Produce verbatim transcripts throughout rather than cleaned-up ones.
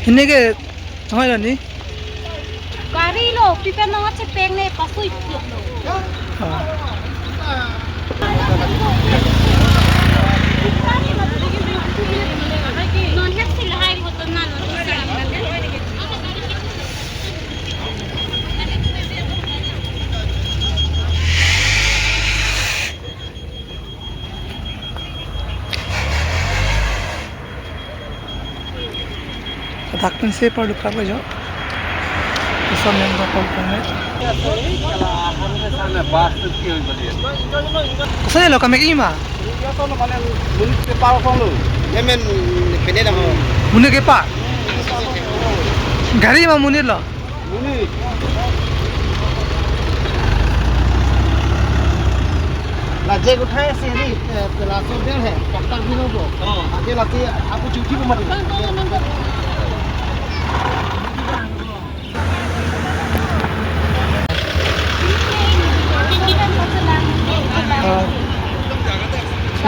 Hini ke, hoi lo ni? Gari lo, pipen nang chepeng ne, pasui pipe lo. Ah. Non het sila hai hoton na non. Adak pensi parlu kap jo. Bisa member kau kene. Kosai lo kamek ima. Monit ke pa. Monit ke pa. Gari ma monit lo. Monit. La je uthai si ni, eh, pela so dia hai, tractor bhi lo bo. Oh. Age la si apu chuthi ko mati.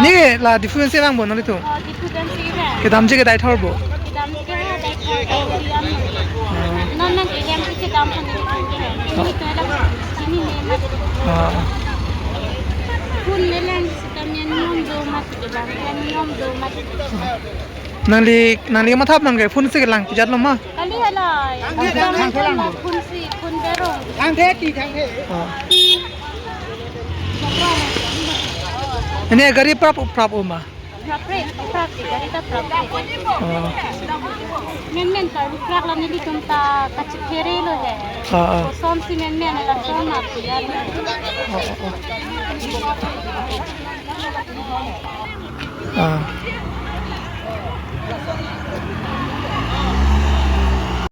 Ni la difference lang bo nalitum. Oh, kedamji kedai thor bo. Kedamji kedai thor, kedai thor. Non nang kedam si kedam thang ni. Ini kedam ini ne ma. Ah. Phone ne lang si kedam niom do ma kedam niom do ma. Nangli, nangli mathap nang ke phone si kelang pijat lo ma. Kali hala. Thang the, thang the lang. Phone si, phone berong. Thang the, ti thang the. Ah. Ini gari prap prap o ma. Prapre, prapre, gari ta prapre. Oh. Menmen ta rukrak la nelitum ta kachiphere lo he. Ah, ah. Koson si menmen la son na piya. Oh, oh, oh. Ah.